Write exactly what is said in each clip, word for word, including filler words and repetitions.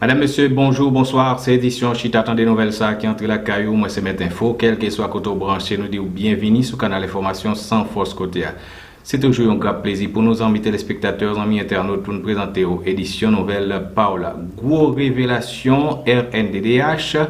Madam, mesye, bonjou, bonswa. Se edisyon Chita Tande Nouvèl sa a ki antre lakay ou. Mwen se Mèt Enfo. Kèlkeswa kote w branche, nou di w byenvini sou kanal enfòmasyon San Fòs Kote a. Se toujou yon grap plezi pou nou, zanmi telespektatè, zanmi entènot, pou n prezante w edisyon nouvèl pa w la. Gwo revelasyon R N D D H,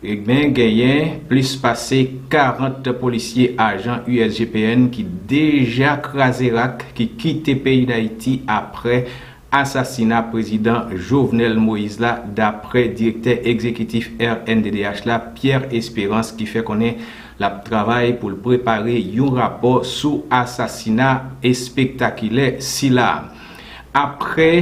ebyen, genyen plis pase karant polisye ajan U S G P N ki deja kraze rak, ki kite peyi Dayiti apre asasina prezidan Jovenel Moïse la, daprè direktè egzekitif R N D D H la, Pierre Espérance, ki fè konnen l ap travay pou l prepare yon rapò sou asasina espektakilè sila a. Apre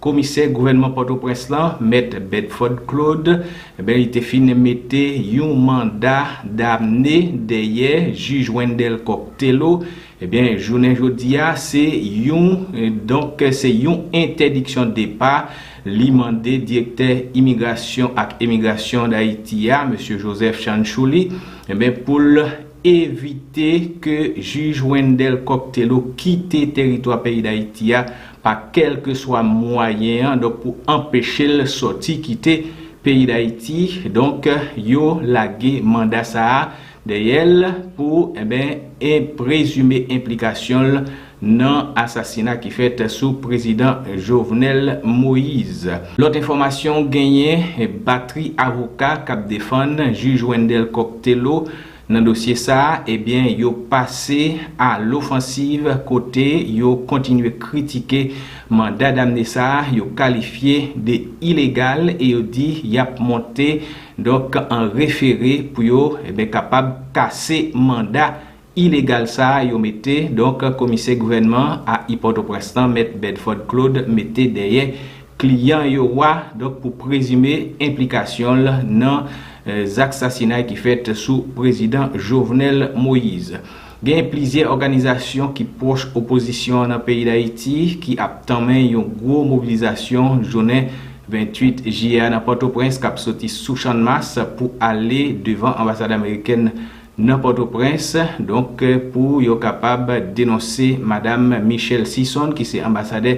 komisè gouvènman Pòtoprens lan, Mèt Bedford Claude, ebyen, li te fin mete yon manda damne dèyè jij Wendell Cocktello. Ebyen, jounen jodi a, se yon, eh, donk, se yon entèdiksyon depa. Li mande direktè imigrasyon ak emigrasyon Dayiti a, mesye Joseph Chanchouli, ebyen, pou l evite ke jij Wendell Cocktello kite teritwa peyi Dayiti a pa kèlkeswa mwayen an, donk, pou anpeche l sòti kite peyi Dayiti. Donk, yo lage manda sa a dèyè l pou, ebyen, en-, prezime enplikasyon l nan asasina ki fèt sou prezidan Jovenel Moïse. Lòt enfòmasyon, genyen batri avoka k ap defann jij Wendell Cocktello nan dosye sa a, ebyen, yo pase a lofansiv kote yo kontinye kritike manda damne sa a, yo kalifye de ilegal e yo di y ap monte, donk, an refere pou yo, ebyen, kapab kase manda ilegal sa a yo mete, donk, komisè gouvènman a Pòtoprens lan, Mèt Bedford Claude, mete dèyè kliyan yo a, donk, pou prezime enplikasyon l nan, eh, zak sasinay ki fèt sou prezidan Jovenel Moïse. Gen plizyè òganizasyon ki pwòch opozisyon an nan peyi Dayiti ki ap tanmen yon gwo mobilizasyon jounen venntuit jiyè a nan Pòtoprens k ap soti sou Channmas pou ale devan anbasad amerikèn nan Pòtoprens, donk, pou yo kapab denonse madam Michelle Sison, ki se anbasadè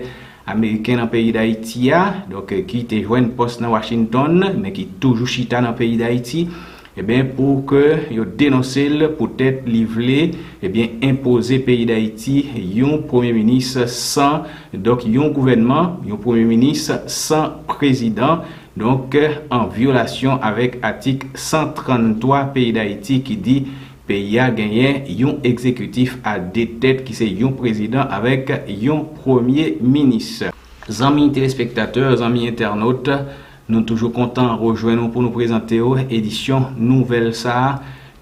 ameriken nan peyi Dayiti a, donk, ki te jwenn pòs nan Washington, men ki toujou chita nan peyi Dayiti, ebyen, pou ke yo denonse l poutèt li vle, ebyen, enpoze peyi Dayiti yon premye minis san, donk, yon gouvènman, yon premye minis san prezidan, donk, an vyolasyon avèk atik san tranntwa peyi Dayiti ki di peyi a genyen yon egzekitif a de tèt ki se yon prezidan avèk yon premye minis. Zanmi telespektatè, zanmi entènot, nou toujou kontan rejwenn ou pou nou prezante w edisyon nouvèl sa a.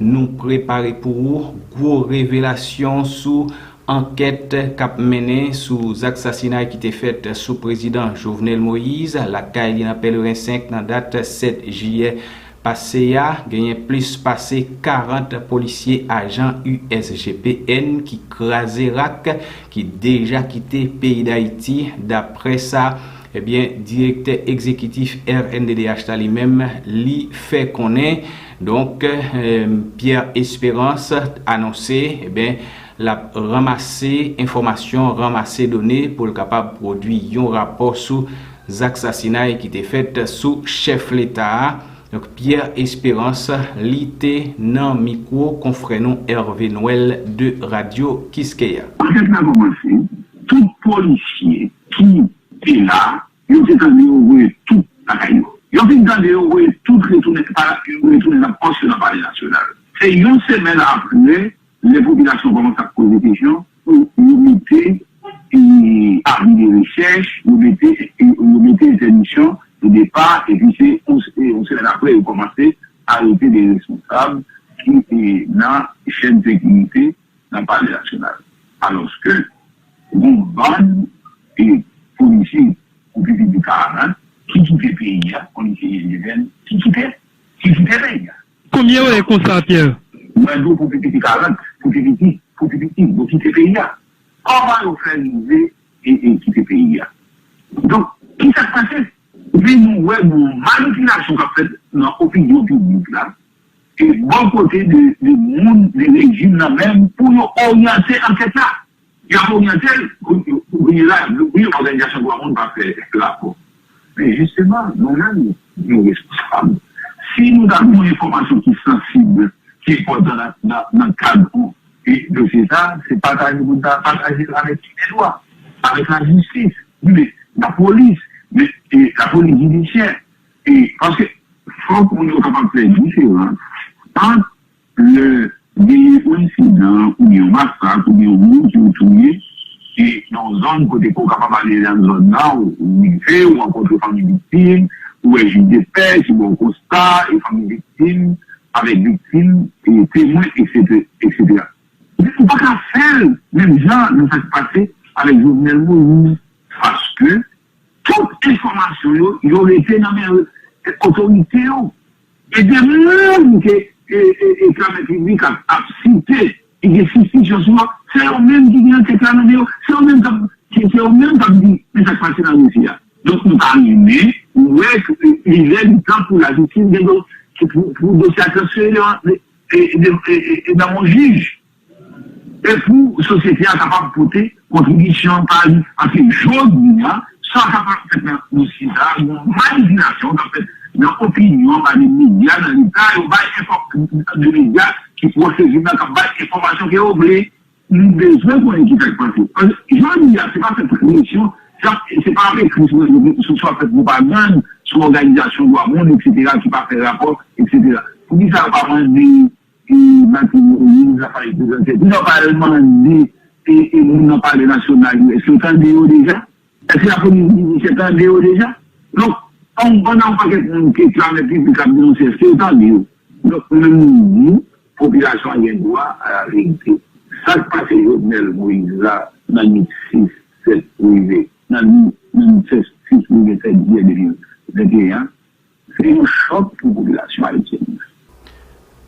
Nou prepare pou ou gwo revelasyon sou ankèt k ap mennen sou zak sasinay ki te fèt sou prezidan Jovenel Moïse lakay li nan Pèleren senk nan dat sèt jiyè pase a. Genyen plis pase karant polisye ajan U S G P N ki kraze rak, ki deja kite peyi Dayiti, daprè sa, ebyen, direktè egzekitif R N D D H la li menm, li fè konnen. Donk, eh, Pierre Espérance anonse, ebyen, l ap ranmase enfòmasyon, ranmase done pou l kapab pwodui yon rapò sou zak sasinay ki te fèt sou chèf leta a. Donk, Pierre Espérance, li te nan mikwo konfrè nou Hervé Noël de Radio Kiskeya. Ankèt la kòmanse, tout polisye ki te la, yo te tande yo voye tout lakay yo. Yo fin tande yo voye tout retounen, pa, yo retounen nan pòs yo nan Palè Nasyonal. Se yon semèn apre, lè popilasyon kòmanse ap poze kesyon, pou yo mete, e, abri de rechèch, yo mete, yo mete entèdiksyon de depa, epi se yon, se yon semèn apre, yo kòmanse arete de responsab ki, e, nan chèn sekirite nan Palè Nasyonal. Alòske, gon bann, e, polisye pou pi piti karant ki kite peyi a, polisye N G P N, ki kite, ki kite peyi a. Konbyen yo ye konsa, Pierre? Mwen di w pou pi piti karant, pou pi piti, pou pi piti, yo kite peyi a. Kòman yo fè rive e, e kite peyi a? Donk, ki sa k pase? Epi nou wè gon manipilasyon k ap fèt nan opinyon piblik la, e bò kote de, de moun, de rejim nan menm, pou yo oryante ankèt la. Y ap oryante l, kou-, kounye la, wi, òganizasyon dwa moun pa fè rapò. Men jisteman, nou menm, nou responsab. Si nou ta gen yon enfòmasyon ki sansib, ki enpòtan nan, nan, nan kad e dosye sa, se pataje pou n ta pataje l avèk ki gen dwa, avèk lajistis, men lapolis, men, e, lapolis jidisyè. E, paske fòk moun yo kapab fè diferans ant lè genyen yon ensidan oubyen yon masak oubyen yon moun ki ou touye, e nan yon zòn kote ke w kapab ale nan zòn nan, ou rive, ou rankontre fanmi viktim, ou wè jij de pè ki ba w konsta, e fanmi viktim, avèk viktim, e temwen, etsetera, etsetera. Men ou pa ka fè l menm jan nan sa k pase avèk Jovenel Moïse, paske tout enfòmasyon yo, yo rete nan men, e, otorite yo. E de moun ke, e, e, e, Klamè Piblik ap, ap site, ki gen sispisyon sou yo, se yo menm ki gen ankèt la nan men yo, se yo menm k ap, se, se yo menm k ap di, men sa k pase nan dosye a. Donk, nou ta renmen wè ke, e, li lè li tan pou lajistis gen dwa, pou, pou dosye a transfere devan, e, e, e, e, e, devan yon jij. E pou sosyete a kapab pote kontribisyon pa li. Paske jodi a, sa kapab fèt nan dosye sa a, gon manipilasyon k ap fèt nan opinyon, pa de medya, nan leta, yo bay enfò-, de medya ki pwòch rejim nan, k ap bay enfòmasyon ke yo vle. Nou bezwen konnen ki sa k pase. Paske jodi a, se pa fè presyon, sa, se pa ap ekri sou rezo sosyo, swa fè pwopagann sou òganizasyon dwa moun, etsetera, ki pa fè rapò, etsetera. Poukisa yo pa mande e Martine Moïse, Rafael Présentin, pou yo pa al mande e, e moun nan palè nasyonal yo, èske yo tande yo deja? Èske lapolis jidisyè tande yo deja? Donk, pandan yon pakèt moun ke Klamè Piblik ap denonse, èske yo tande yo? Donk, nou menm nou di, popilasyon an gen dwa a laverite. Sa k pase Jovenel Moïse la, nan nwit sis, sèt rive, nan nwit, nan nwit sis rive sèt jiyè de mil venteyen an, se yon chòk pou popilasyon ayisyèn nan.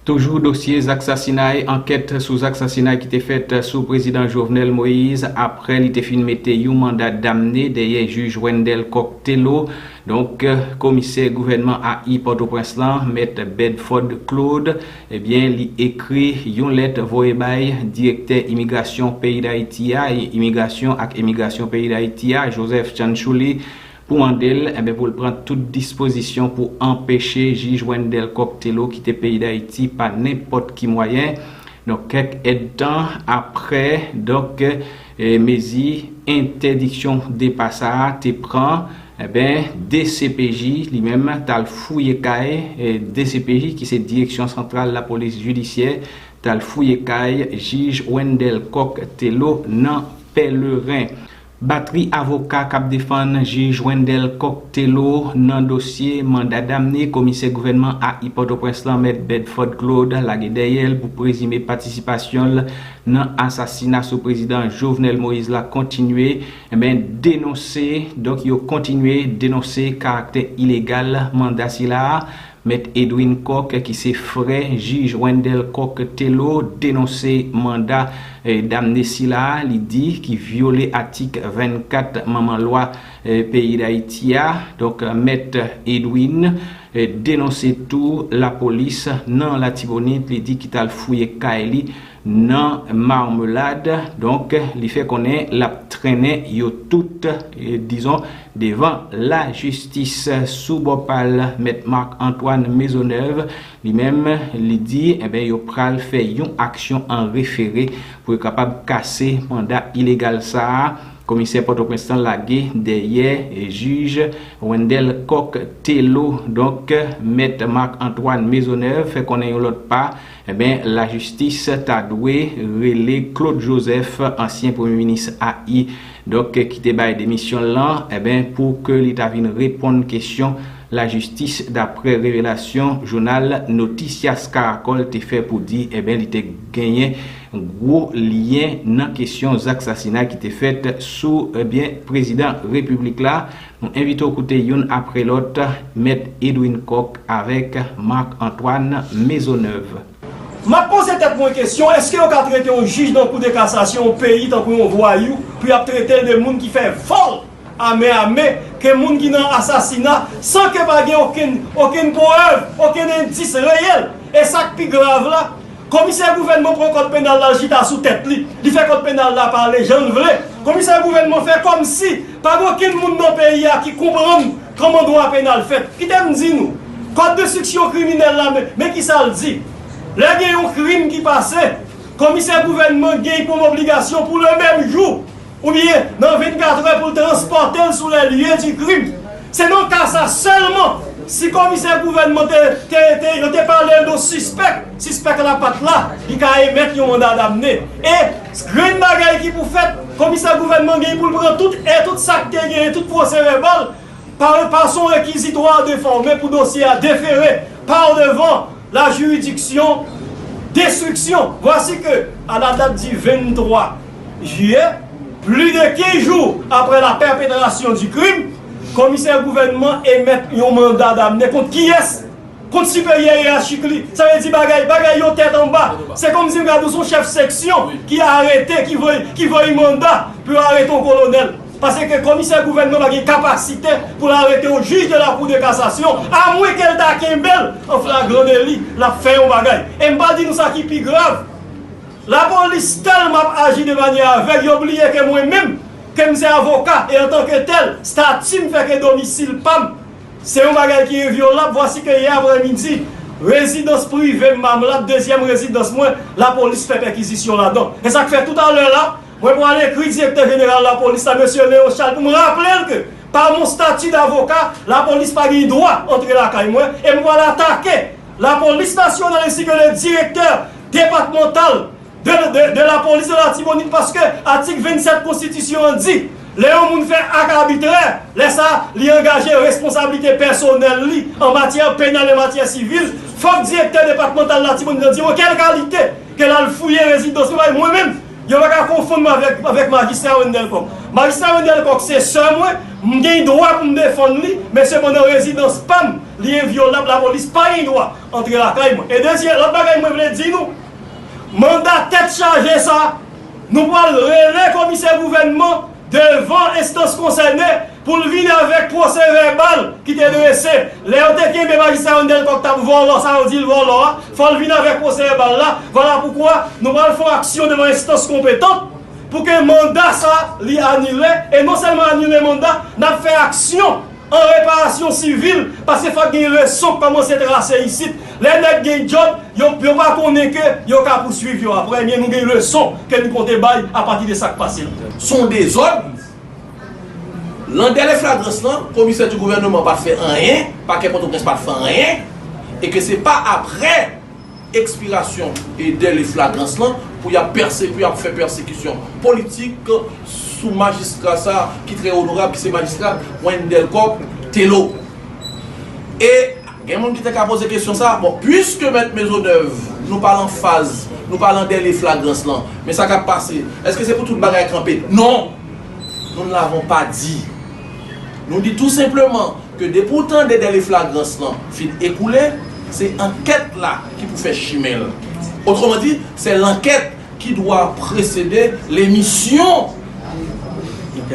Toujou dosye zak sasinay, ankèt sou zak sasinay ki te fèt sou prezidan Jovenel Moïse apre li te fin mete yon manda damne dèyè jij Wendell Coq Thelo. Donk, komisè gouvènman A I Pòtoprens lan, mèt Bedford Claude, ebyen, li ekri yon lèt voye bay direktè imigrasyon peyi Dayiti a, imigrasyon ak emigrasyon peyi Dayiti a, Joseph Chanchouli, pou mande l, enben, pou l pran tout dispozisyon pou anpeche jij Wendell Coq Thelo kite peyi Dayiti pa nenpòt ki mwayen. Donk, kèk èdtan apre, donk, e, mezi entèdiksyon depa sa a te pran, enben, D C P J li menm t al fouye kay, e, D C P J, ki se Direksyon Santral Lapolis Jidisyè, t al fouye kay jij Wendell Coq Thelo nan Pèleren. Batri avoka k ap defann jij Wendell Coq Thelo nan dosye manda damne komisè gouvènman A I Pòtoprens lan, mèt Bedford Claude, lage dèyè l pou prezime patisipasyon l nan asasina sou prezidan Jovenel Moïse la kontinye, enben, denonse, donk, yo kontinye denonse karaktè ilegal manda sila a. Mèt Edwin Coq, ki se frè jij Wendell Coq Thelo, denonse manda, eh, damne sila a, li di ki vyole atik vennkat manman lwa, eh, peyi Dayiti a. Donk, Mèt Edwin, eh, denonse tou lapolis nan Latibonit, li di ki t al fouye kay li nan Marmelade. Donk, li fè konnen l ap trennen yo tout, eh, dizon, devan lajistis. Sou bò pa l, Mèt Marc Antoine Maisonneuve, li menm, li di, enben, yo pral fè yon aksyon an refere pou yo kapab kase manda ilegal sa a. Komisè Pòtoprens lan lage dèyè, eh, jij Wendell Coq Thelo. Donk, Mèt Marc Antoine Maisonneuve fè konnen yon lòt pa, enben, lajistis ta dwe rele Claude Joseph, ansyen premye minis A I, donk, ki te bay demisyon l lan, enben, pou ke li ta vin reponn kesyon lajistis, daprè revelasyon jounal Noticias Caracol te fè pou di, enben, li te genyen gwo lyen nan kesyon zak sasinay ki te fèt sou, ebyen, prezidan repiblik la. Nou envite w koute youn apre lòt, Mèt Edwin Coq avèk Marc Antoine Maisonneuve. M ap poze tèt mwen kesyon, èske yo ka trete yon jij nan Kou de Kasasyon yon peyi tankou yon vwayou, pou y ap trete l de moun ki fè vòl ame ame, ke moun ki nan asasina, san ke pa gen okenn, okenn prèv, okenn endis reyèl? E sa k pi grav la, komisè gouvènman pran kòd penal la, l chita sou tèt li. Li fè kòd penal la pale jan l vle. Komisè gouvènman fè kòmsi pa gen okenn moun nan peyi a ki konprann Kòman dwa penal fèt? Kite m di nou, kòd enstriksyon kriminèl la, men, men ki sa l di. Lè gen yon krim ki pase, komisè gouvènman gen kòm obligasyon pou le menm jou, oubyen nan vennkat è pou l transpòte l sou lè lye di krim. Se nan ka sa sèlman, si komisè gouvènman te, te, te, yo te pale l de sispèk, sispèk la pa t la, li ka emèt yon manda damne. E grenn bagay ki pou fèt, komisè gouvènman gen pou l pran tout, e tout sa k te genyen, tout pwosè vèbal, pa, pa son rekizitwa defòme pou dosye a defere pa devan la juridiction d'instruction. Voici que, à la date du vingt-trois juillet, plus de quinze jours après la perpétration du crime, komisè gouvènman emèt yon manda damne kont kiyès? Kont siperyè yerachik li. Sa vle di bagay, bagay yo tèt anba. Se kòmsi m gade yon chèf seksyon ki arete, ki voye, ki voye manda pou yo arete yon kolonèl. Paske komisè gouvènman pa gen kapasite pou l arete yon jij de la Cour de cassation, amwen ke l ta kenbe l an flagran deli, l ap fè yon bagay. E m pa di nou sa ki pi grav. Lapolis tèlman ap aji de manyè avèg, yo bliye ke mwen menm, ke m se avoka, e antanke tèl, stati m fè ke domisil pa m se yon bagay ki envyolab. Vwasi ke yè aprèmidi, rezidans prive m, Mamlat, dezyèm rezidans mwen, lapolis fè pèkizisyon ladan. E sa k fè toutalè la, mwen pral ekri direktè jeneral lapolis la, mesye Léon Charles, pou m raple l ke, pa mon stati davoka, lapolis pa gen dwa antre lakay mwen, e m pral atake lapolis nasyonal ensi ke le direktè depatmantal de, de, de la police de l'Artibonite, paske atik vennsèt konstitisyon an di, lè yon moun fè ak abitrè, lè sa, li angaje responsablite pèsonèl li an matyè penal e matyè sivil, fòk direktè depatmantal Latibonit lan di mwen kèl kalite ke l al fouye rezidans mwen, mwen menm, yo pa ka konfonn mwen avèk, avèk majistra Wendell Coq. Majistra Wendell Coq se sè mwen, m gen dwa pou m defann li, men sepandan rezidans pa m, li envyolab, lapolis pa gen dwa antre lakay mwen. E dezyèm, lòt bagay mwen vle di nou, manda tèt chaje sa, nou pral rele komisè gouvènman devan enstans konsène pou l vin avèk pwosè vèbal ki te drese. Lè yo te kenbe majistra Wendell Coq t ap vòlò, sa yo di l vòlò a, fò l vin avèk pwosè vèbal la. Vwala poukwa nou pral fè yon aksyon devan enstans konpetan pou ke manda sa li anile, e non sèlman anile manda, n ap fè aksyon an reparasyon sivil, paske fòk gen leson k kòmanse trase isit. Lè nèg gen djòb, yo, yo pa konnen ke yo ka pouswiv yo apre, ebyen nou gen leson ke nou konte bay apati de sa k pase la. Se yon dezòd. Lan dèle flagrans lan, komisè di gouvènman pa t fè anyen, pakè Pòtoprens pa t fè anyen, e ke se pa aprè ekspirasyon e dèle flagrans lan pou y ap pèse, pou y ap fè pèsekisyon politik sou majistra sa ki trè onorab, ki se majistra Wendell Coq Thelo. E gen moun ki te ka poze kesyon sa, bon, puiske mèt Maisonneuve, nou pa lan faz, nou pa lan dèle flagrans lan, men sa k ap pase, èske se pou tout bagay kanpe? Non! Nous ne l'avons pas dit. Nou di tou senpleman ke depi w tande dèle flagrans lan fin ekoule, se ankèt la ki pou fè chimen l. Autrement dit, c'est l'enquête qui doit précéder l'émission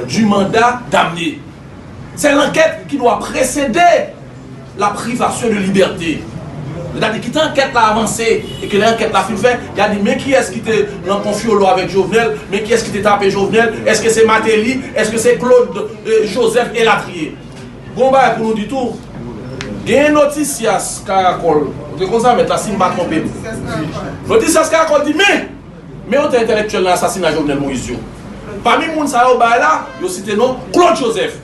du mandat d'amener. C'est l'enquête qui doit précéder la privation de liberté. Sètadi, kite ankèt la avanse, e ke lè ankèt la fin fèt, y a di, men kiyès ki te lan konfyolo avèk Jovenel, men kiyès ki te tape Jovenel, èske se Martelly, èske se Claude, eh, Joseph, elatriye. Gon bagay pou nou di tou, gen Noticias Caracol, ou te konn sa mèt la, si m pa twonpe m. Noticias Caracol di, men, men otè entèlektyèl nan asasina Jovenel Moïse yo. Pami moun sa yo bay la, yo site non Claude Joseph.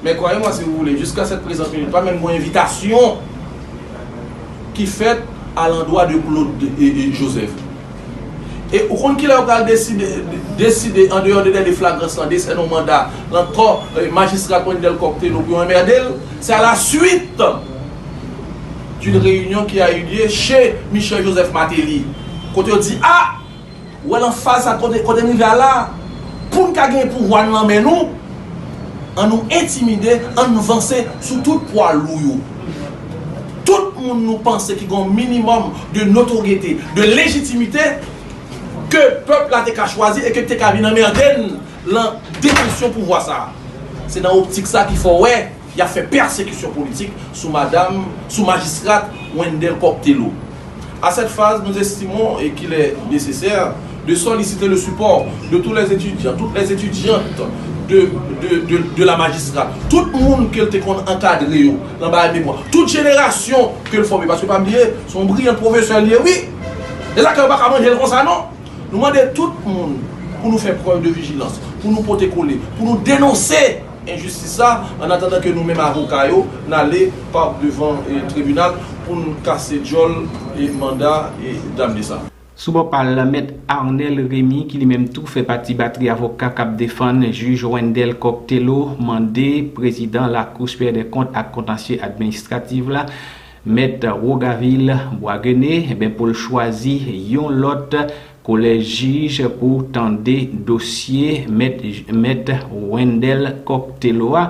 Mais croyez-moi, si vous voulez, jusqu'à cette présente minute, pa menm gon envitasyon ki fèt alandwa de Claude e, e Joseph. E ou konn kilè yo pral deside, deside, an deyò de dèle flagrans lan, desène yon manda lan kò, eh, majistra Wendell Coq Thelo pou yo anmède l? C'est à la suite d'une réunion qui a eu lieu chez Michel Joseph Martelly. Kote yo di, a, ou wè lan faz sa kote, kote n rive a la, pou n ka gen pouvwa n lan men nou, an nou entimide, an n vanse sou tout pwa lou yo. Tout moun nou panse ki gen yon minimòm de notoryete, de lejitimite, ke pèp la te ka chwazi e ke te ka vin anmède n lan detansyon pouvwa sa a. Se nan optik sa ki fè w wè y ap fè pèsekisyon politik sou madanm, sou majistra Wendell Coq Thelo. À cette phase, nous estimons et qu'il est nécessaire de solliciter le support de tous les étudiants, toutes les étudiantes de, de, de, de la majistra. Tout moun ke l te konn ankadre yo nan bagay memwa. Tout jenerasyon ke l fòme. Paske pa bliye, se yon briyan pwofesè li ye, wi. E sa ke yo pa ka manje l konsa, non. Nou mande tout moun pou nou fè prèv de vijilans, pou nou pote kole, pou nou denonse enjistis sa, an atandan ke nou menm avoka yo, n ale pa devan, eh, tribinal pou n kase djòl, eh, manda, eh, damne sa. Sou bò pa l, Mèt Arnel Remy, ki li menm tou fè pati batri avoka k ap defann jij Wendell Cocktello, mande prezidan Lakou Siperyè dè Kont ak Kontansye Administratif la, Mèt Rogavil Boisguené, eben, pou l chwazi yon lòt kolèj jij pou tande dosye Mèt, Mèt Wendell Cocktello a.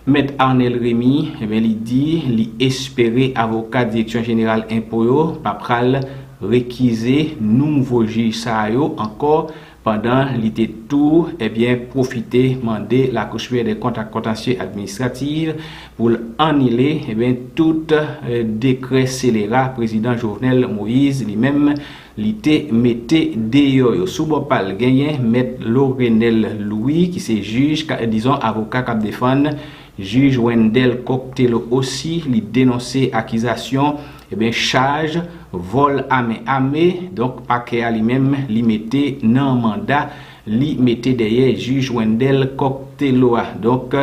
Mèt Arnel Remy, eben, li di li espere avoka Direksyon Jeneral Enpo yo pa pral rekize nouvo jij sa yo ankò, pandan li te tou, ebyen, pwofite mande Lakou Siperyè dè Kont ak Kontansye Administratif pou l anile, ebyen, tout, eh, dekrè selera prezidan Jovenel Moïse li menm li te mete deyò yo. Sou bò pa l, genyen Mèt Lorenel Louis, ki se jij, ka, dizon, avoka k ap defann jij Wendell Cocktello osi, li denonse akizasyon, ebyen, chaj vòl a men ame. Donk, pakè a li menm, li mete nan manda, li mete dèyè jij Wendell Cocktello a. Donk,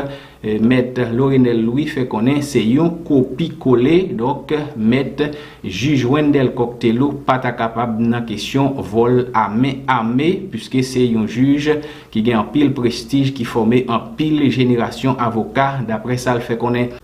eh, Mèt Lorenel Louis fè konnen se yon kopi kole. Donk, Mèt jij Wendell Cocktello pa ta kapab nan kesyon vòl a men ame, piske se yon jij ki gen anpil prestij, ki fòme anpil jenerasyon avoka, daprè sa l fè konnen.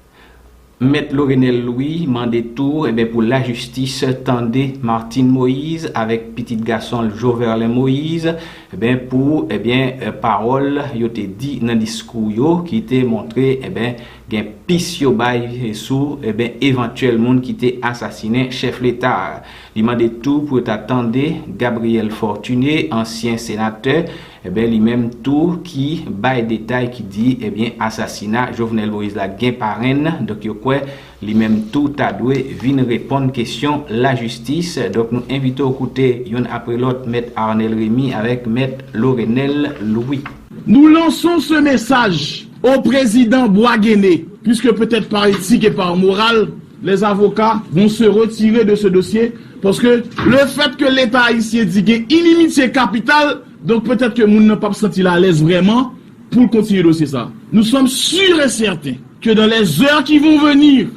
Mèt Lorenel Louis mande tou, eben, pou lajistis tande Martine Moïse avèk pitit gason l Joverlin Moïse, eben, pou, eben, eh, pawòl yo te di nan diskou yo ki te montre, eben, gen pis yo bay sou, eben, evantyèl moun ki te asasinen chèf Leta a. Li mande tou pou yo ta tande Gabriel Fortuné, ansyen senatè, eben, li menm tou ki bay detay, ki di, ebyen, asasina Jovenel Moïse la gen parenn. Donk, yo kwè li menm tou ta dwe vin reponn kesyon lajistis. Donk, nou envite w koute youn apre lòt Mèt Arnel Remy avèk Mèt Lorenel Louis. Nous lançons ce message au président Boisguené, puisque peut-être par éthique et par morale, les avocats vont se retirer de ce dossier, parce que le fait que l'État haïtien di gen inimitye kapital, donk petèt ke moun nan p ap santi l alèz vrèman pou l kontinye dosye sa. Nous sommes sûrs et certains que dans les heures qui vont venir,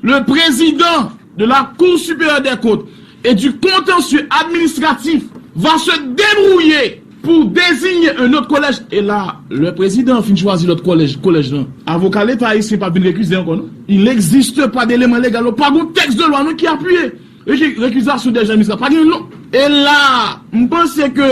le président de la Cour supérieure des comptes et du contentieux administratif va se débrouiller pour désigner un autre collège. Et là, le président fin chwazi lòt kolèj, kolèj lan. Avoka Leta ayisyen pa vin rekize ankò, non. Il n'existe pas d'élément légal, pa gen tèks de lwa, non, ki apiye reki-, rekizasyon de Jean Misca. Pa gen, non. E la, m panse ke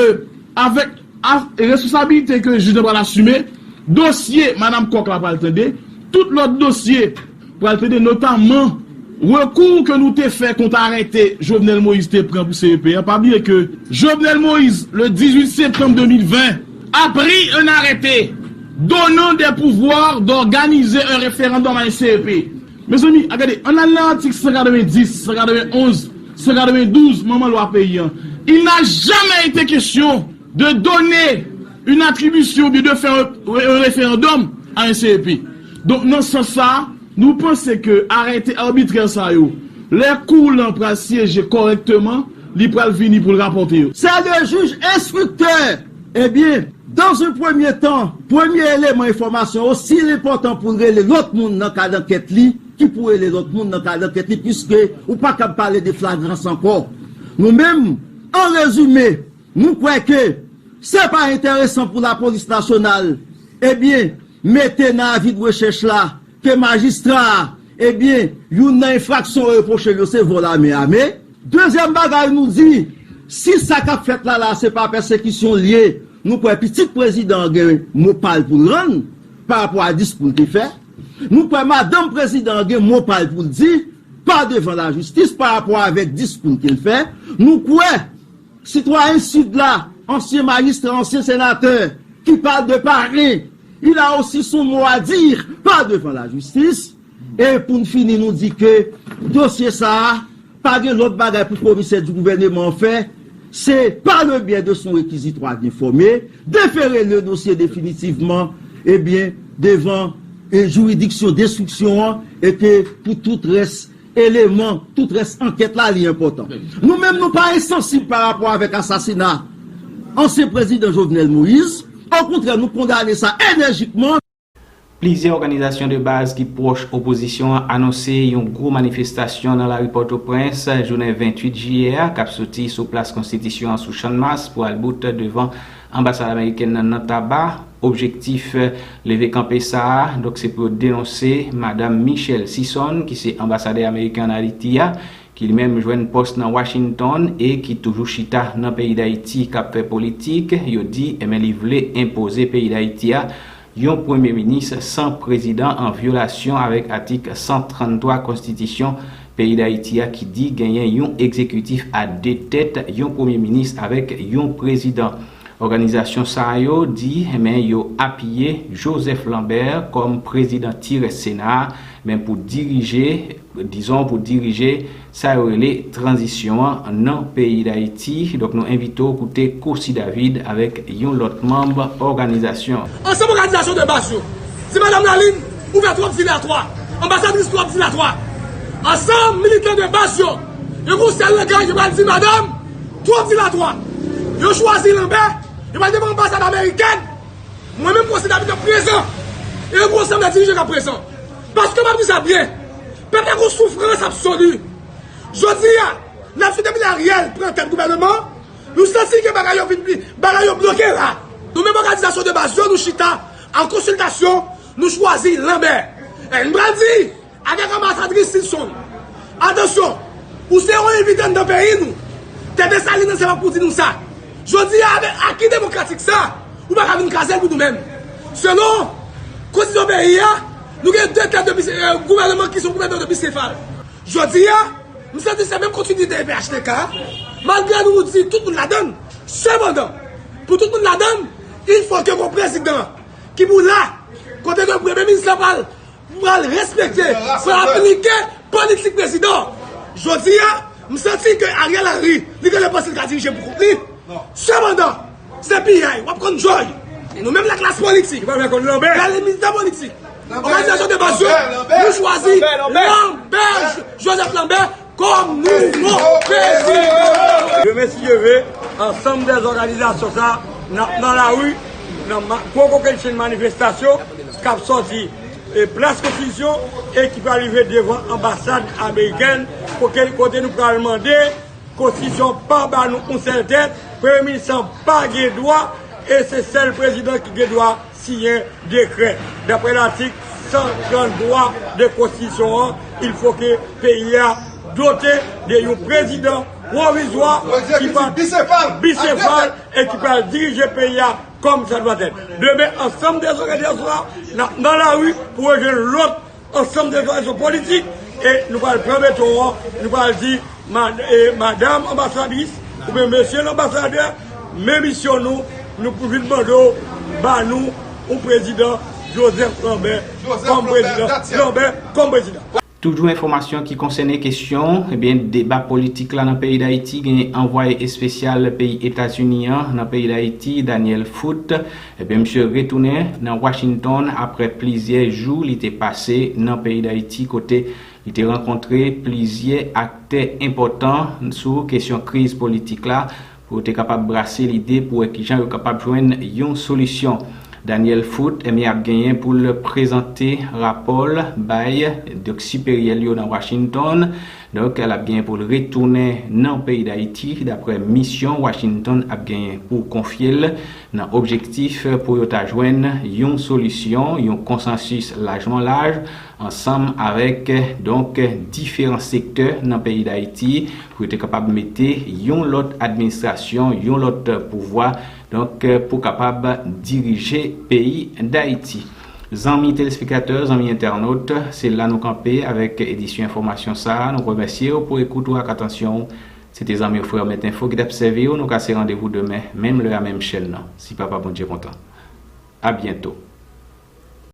avèk a-, responsabilite ke jij nan pral asime, dosye Madam Coq la pral tande, tout lòt dosye pral tande, notaman rekou ke nou te fè kont arete Jovenel Moïse te pran pou C E P a. Pa bliye ke Jovenel Moïse, le dix-huit septembre deux mille vingt, a pris un arrêté donnant des pouvoirs d'organiser un référendum à un C E P. Mezanmi, a gade, ann al nan atik san katrevenndis, san katrevenonz, san katrevendouz, manman lwa peyi an. Il n'a jamais été question de donner une attribution ou bien de faire un, un référendum à un C E P. Donk, nan sans sa, nou panse ke arete abitrè sa yo, lè kou lan pral syeje kòrèkteman, li pral vini pou l rapòte yo. C'est le juge instructeur. Ebyen, dans un premier temps, premye eleman enfòmasyon, osi l enpòtan pou l rele lòt moun nan kad ankèt li, ki pou rele lòt moun nan kad ankèt li, piske ou pa kab pale de flagrans ankò. Nou menm, an rezime, nou kwè ke se pa enteresan pou lapolis nasyonal, ebyen, mete nan avi de rechèch la ke majistra a, ebyen, youn nan enfraksyon yo repwoche l yo se vòl a men ame. Dezyèm bagay nou di, si sa k ap fèt la la se pa pèsekisyon l ye, nou kwè pitit prezidan an gen mo pa l pou l rann pa rapò a diskou l te fè. Nou kwè madanm prezidan an gen mo pa l pou l di pa devan lajistis pa rapò avèk diskou l te fè. Nou kwè sitwayen Sid la, ansyen majistra, ansyen senatè, ki pale de paren, il a aussi son mot à dire pa devan lajistis. E pou n fini, nou di ke dosye sa a, pa gen lòt bagay pou komisè di gouvèneman an fè, se par le biais de son réquisitoire d'informer, déférer le dossier définitivement ebyen, devan e, jiridiksyon enstriksyon an, e ke pou tout rès eleman, tout rès ankèt la, li enpòtan. Nou menm, nou pa ensansib pa rapò avèk asasina ansyen prezidan Jovenel Moïse. Okontrè, nou kondane sa enèjikman. Plizyè òganizasyon de baz ki pwòch opozisyon an anonse yon gwo manifestasyon nan lari Pòtoprens jounen venntuit jiyè a, k ap soti sou Plas Konstitisyon an sou Channmas pou al bout devan anbasad amerikèn nan nan Taba. Objektif leve kanpe sa a, donk, se pou yo denonse madanm Michele Sison, ki se anbasadè ameriken ann Ayiti a, ki li menm jwenn pòs nan Washington e ki toujou chita nan peyi Dayiti, k ap fè politik. Yo di, enben, li vle enpoze peyi Dayiti a yon premye minis san prezidan, an vyolasyon avèk atik san tranntwa konstitisyon peyi Dayiti a, ki di genyen yon egzekitif a de tèt, yon premye minis avèk yon prezidan. Òganizasyon sa yo di, enben, yo apiye Joseph Lambert kòm prezidan ti rès Sena a, men pou dirije, dizon, pou dirije sa yo rele tranzisyon an nan peyi Dayiti. Donk, nou envite w koute Cossy David avèk yon lòt manm òganizasyon. Ansanm òganizasyon de baz yo, se madanm Laline, ouvè twòp dilatwa, anbasadris twòp dilatwa. Ansanm militan de baz yo, yo gon sèl langaj, yo pral di madanm, twòp dilatwa. Yo chwazi Lanbè, yo pral devan anbasad amerikèn. Mwen menm, Cossy David, mwen prezan. E yo gon ansanm de dirijan k ap prezan. Paske m ap di sa byen, pèp la gon soufrans absoli. Jodi a, n ap swete pou Ariel pran tèt gouvènman, nou santi ke bagay yo vin pli, bagay yo bloke la. Nou menm òganizasyon de baz yo, nou chita an konsiltasyon, nou chwazi Lanbè. E n pral di, avèk anbasadris Sison, atansyon, ou se yon envite anndan peyi nou. Tè Desalin nan se pa pou di nou sa. Jodi a, avèk aki demokratik sa, ou pa ka vin kraze l pou nou menm. Selon konstitisyon peyi a, nou gen de tèt de, gouvènman ki se yon gouvènman de bisefal. Jodi a, m santi se menm kontinite E P H T K, malgre nou, nou di tout moun ladann. Sepandan, pou tout moun ladann, il faut que gon prezidan ki pou la, kote ke premye minis la pral, pral respekte, pral aplike politik prezidan. Jodi a, m santi ke Ariel Henry, li genlè panse l ka dirije pou kont li. Sepandan, se piyay, w ap konn joy. E nou menm laklas politik, lè militan politik, òganizasyon de baz yo, nou chwazi Lambert, Joseph Lambert kòm nouvo prezidan. Demen, si Dye ve, ansanm dèzòganizasyon sa n ap nan lari, nan gwo kokennchenn manifestasyon k ap sòti e Plas Konstitisyon e ki pral rive devan anbasad amerikèn, kote nou pral mande Konstitisyon pa ba nou yon sèl tèt, premye minis lan pa gen dwa, e se sèl prezidan ki gen dwa siyen dekrè. Daprè latik san tranntwa de Konstitisyon an, il faut que peyi a dote de yon prezidan pwovizwa ki pa bisefal e ki pral dirije peyi a kòm sa dwa tèt. Demen, ansanm dèzòganizasyon sa n ap nan lari pou rejwenn lòt ansanm de òganizasyon politik, e nou pral pran beton an, nou pral di, madanm anbasadris oubyen mesye lanbasadè, men misyon nou, nou pou vin mande w ba nou yon prezidan Joseph Lambert kòm prezidan, Lambert kòm prezidan. Toujou enfòmasyon ki konsène kesyon, ebyen, deba politik la nan peyi Dayiti, genyen anvwaye espesyal peyi Etazini an nan peyi Dayiti, Daniel Foote. Ebyen, misye retounen nan Washington apre plizyè jou li te pase nan peyi Dayiti, kote li te rankontre plizyè aktè enpòtan sou kesyon kriz politik la, pou yo te kapab brase lide pou wè kijan yo kapab jwenn yon solisyon. Daniel Foote, ebyen, ap genyen pou l prezante rapò l bay, donk, siperyè l yo nan Washington. Donk, l ap genyen pou l retounen nan peyi Dayiti, daprè misyon Washington ap genyen pou konfye l, nan objektif pou yo ta jwenn yon solisyon, yon konsansis lajman laj, ansanm avèk, donk, diferan sektè nan peyi Dayiti, pou yo te kapab mete yon lòt administrasyon, yon lòt pouvwa, donk, pou kapab dirije peyi Dayiti. Zanmi telespektatè, zanmi entènot, se la nou kanpe avèk edisyon enfòmasyon sa a. Nou remèsye w pou ekout ou ak atansyon w. Se te zanmi w frè w Mèt Enfo ki t ap sèvi w. Nou kase randevou demen, menm lè a, menm chèn nan, si Papa Bondye kontan. A byento.